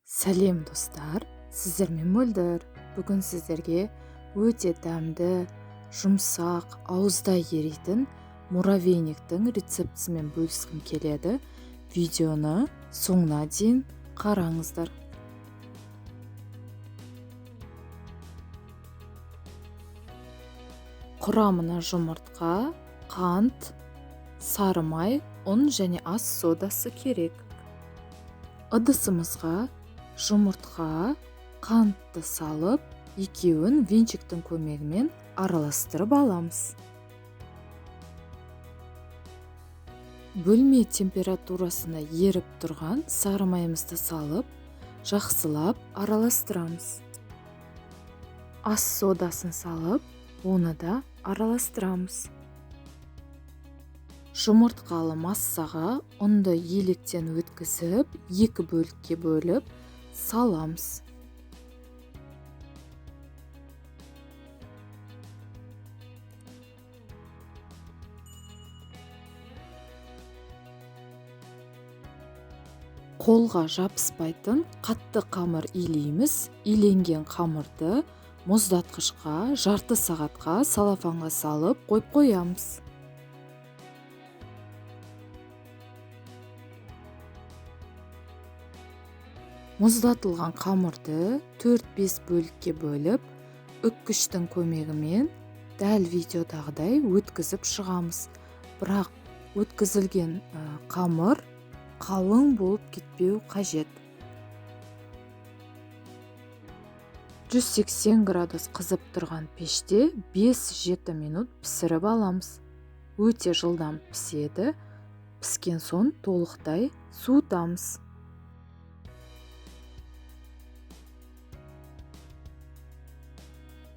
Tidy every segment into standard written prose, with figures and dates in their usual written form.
Сәлем, достар! Сіздермен Мөлдір. Бүгін сіздерге өте дәмді, жұмсақ, ауызда еритін муравейниктің рецептісімен бөліскім келеді. Видеоны соңына дейін қараңыздар. Құрамына жұмыртқа, қант, сары май, ұн және ас содасы керек. Ыдысымызға жұмыртқа, қантты салып, екеуін венчиктің көмегімен араластырып аламыз. Бөлме температурасында еріп тұрған сары майымызды салып, жақсылап араластырамыз. Ас содасын салып, оны да араластырамыз. Жұмыртқалы массаға ұнды електен өткізіп, екі бөлікке бөліп саламыз. Қолға жабыспайтын қатты қамыр илейміз. Иленген қамырды мұздатқышқа жарты сағатқа салафанға салып қойып қоямыз. Мұздатылған қамырды 4-5 бөлікке бөліп, үккіштің көмегімен дәл видеодағыдай өткізіп шығамыз. Бірақ өткізілген қамыр қалың болып кетпеу қажет. 180 градус қызып тұрған пеште 5-7 минут пісіріп аламыз. Өте жылдам піседі. Піскен соң толықтай суытамыз.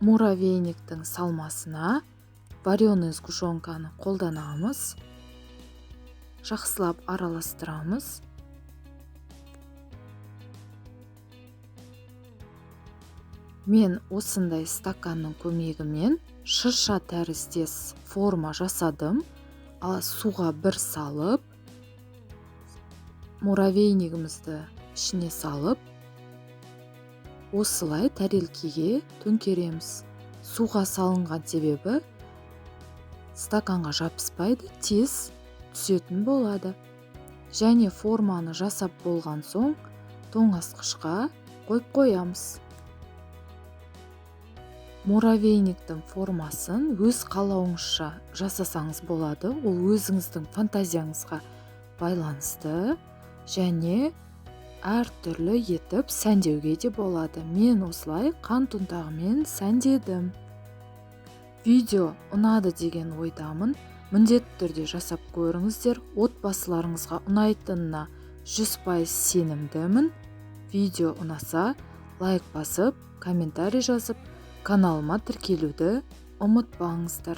Муравейниктің салмасына вареный сгущенканы қолданамыз. Жақсылап араластырамыз. Мен осындай стаканның көмегімен шырша тәріздес форма жасадым. Ал суға бір салып, муравейнигімізді ішіне салып, осылай тәрелкеге төңкереміз. Суға салынған себебі стаканға жабыспайды, тез түсетін болады. Және форманы жасап болған соң тоңазытқышқа қойып қоямыз. Муравейниктің формасын өз қалауыңызша жасасаңыз болады. Ол өзіңіздің фантазияңызға байланысты және әртүрлі етіп сәндеуге де болады. Мен осылай қант ұнтағымен сәндедім. Видео ұнады деген ойдамын. Міндетті түрде жасап көріңіздер. Отбасыларыңызға ұнайтынына 100% сенімдімін. Видео ұнаса, лайк басып, комментарий жазып, каналыма тіркелуді ұмытпаңыздар.